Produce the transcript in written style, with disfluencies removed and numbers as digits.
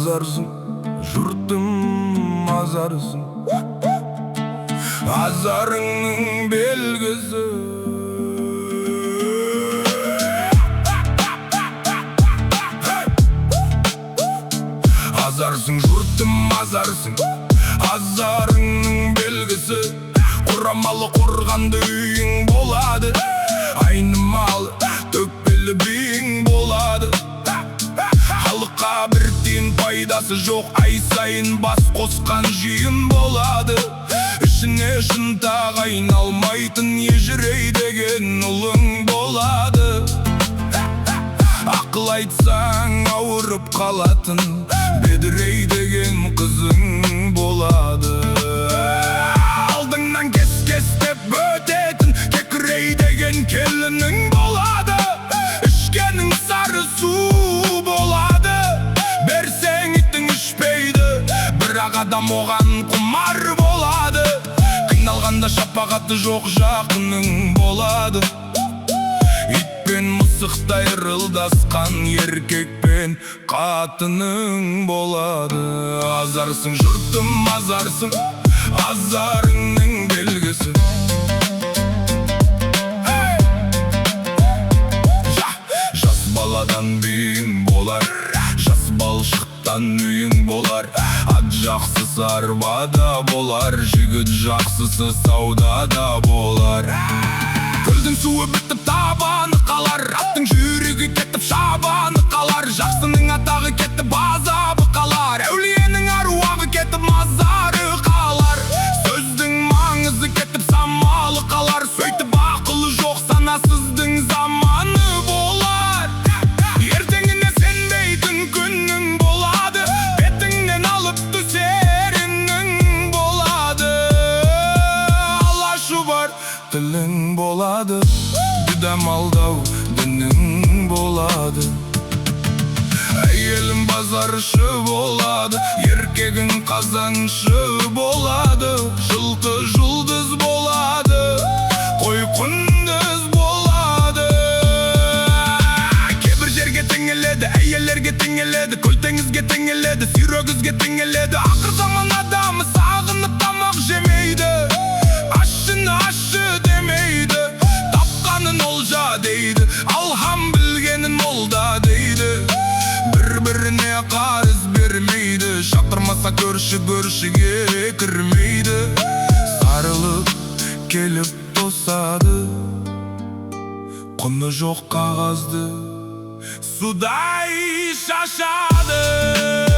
Азарсың, жұртым, азарсың. Азарыңның белгісі. Азарсың, жұртым, азарсың. Азарыңның белгісі. Құрамалы қорғанды үйің болады. Айнымалы төкпелі биің болады. Халыққа бір тиын пайдасы жоқ, ай сайын бас қосқан жиын болады. Ішіне шынтақ айналмайтын ежірей деген ұлың болады. Ақыл айтсаң ауырып қалатын бедірей деген қызың болады. Алдыңнан кес-кестеп өтетін кекірей деген келінің болады. Ішкенің сары су болады. Берсең итің ішпейді, бірақ адам оған құмар болады. Қиналғанда шапағаты жоқ жақының болады. Ит пен мысықтай ырылдасқан еркекпен қатының болады. Азарсың, жұртым, азарсың. Азарыңның белгісі. Hey! Жас баладан биің болар, жас балшықтан үйің болар. Ат жақсысы арбада болар, жігіт жақсысы саудада болар. Көлдің суы бітіп табаны қалар, аттың жүйрігі кетіп шабаны қалар. Жақсының атағы кетіп азабы қалар, әулиенің аруағы кетіп мазары қалар. Сөздің маңызы кетіп самалы қалар, сөйтіп ақылы жоқ санасыздың заманы болар. Ертеңіне сенбейтін күнің болады, бетіңнен алып түсерінің болады. Алашы бар тілің болады, дүдамалдау дінің болады. Әйелің базаршы болады, еркегің қазаншы болады. Жылқы жұлдыз болады, қой құндыз болады. Кейбір жерге теңеледі, әйелдерге теңеледі, көл теңізге теңеледі, сүйрегізге теңеледі. Ақыр заман адамы сағынып тамақ жемейді, ащыны ащы демейді, тапқанын олжа дейді, алхам білгенін молда дейді. Бір біріне қарыз бермейді, шақырмаса көрші көршіге кірмейді. Сарылып келіп тосады, құны жоқ қағазды судай шашады.